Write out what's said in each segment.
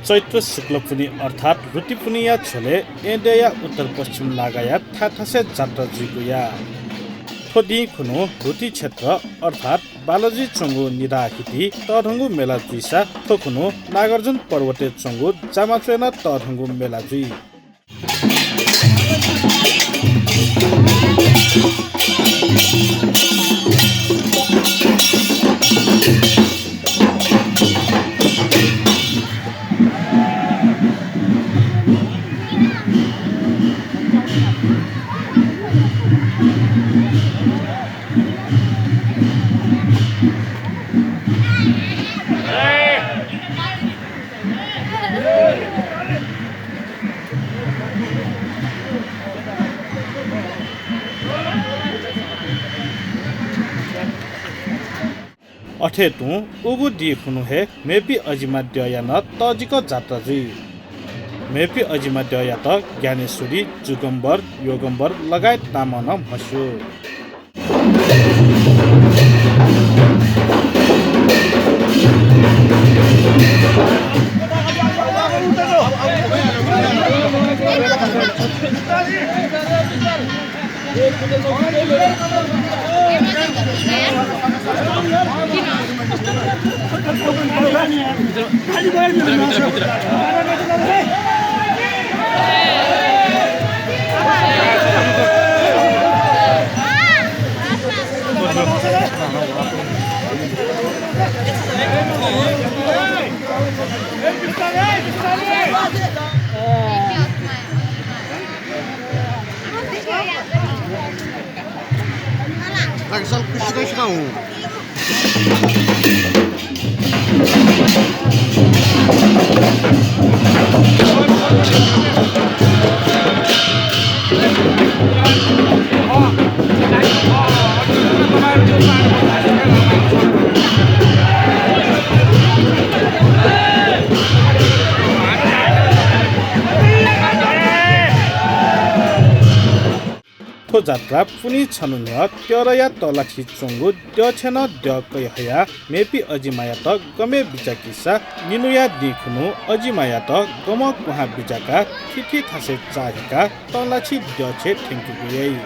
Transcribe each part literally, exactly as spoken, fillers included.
चैत्र शुक्ल पुन्हि अर्थात् ह्रुति पुन्हिया झ्वलय् येँ देय्‌या उत्तर पश्चिम लागाया थाय्‌थासय् जात्रा जुइगु याः। थ्व दिं खुन्हु ह्रुति क्षेत्र अर्थात् बालाजी च्वंगु निधाः हिति तःधंगु मेला जुइसा थ्व खुन्हु नागार्जुन पर्वतय् च्वंगु जामाच्वय् नं तःधंगु मेला जुइ। अथे तुं उगु दिं खुन्हु हे मेपिं अजिमा द्यःया नं तःजिक जात्रा जुइ। मेपिं अजिमा द्यःयात ज्ञानेश्वरी, जुगम्बर, योगम्बर लगायत नामं नं म्हस्यू। थ्व जात्रा पुन्हि छन्हु न्ह्यः त्यःरया तःलाछि च्वंगु द्यःछेँनं द्यः कयाहयाः मेपिं अजिमायात गमय् बिचाकीसा निन्हुया दिं खुन्हु अजिमायात गमं क्वहां बिचाकाः थीथी थासय् चाःहिकाः तःलाछि द्यःछेँ थ्यंकेगु याइ।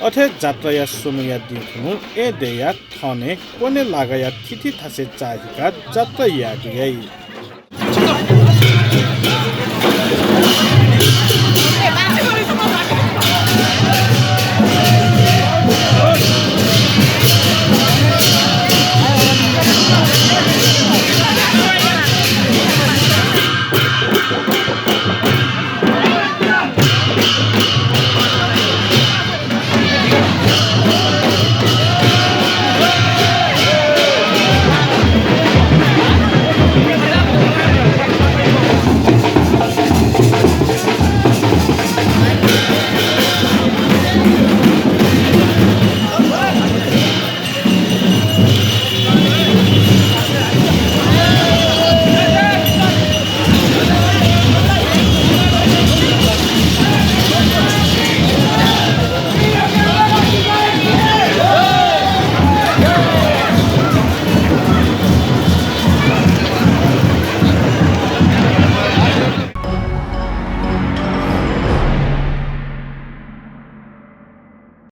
अथे जात्राया स्वन्हुया दिं खुन्हु येँ देय्‌या थनय् क्वने लागाया थीथी थासय् चाःहिकाः जात्रा यायेगु याइ।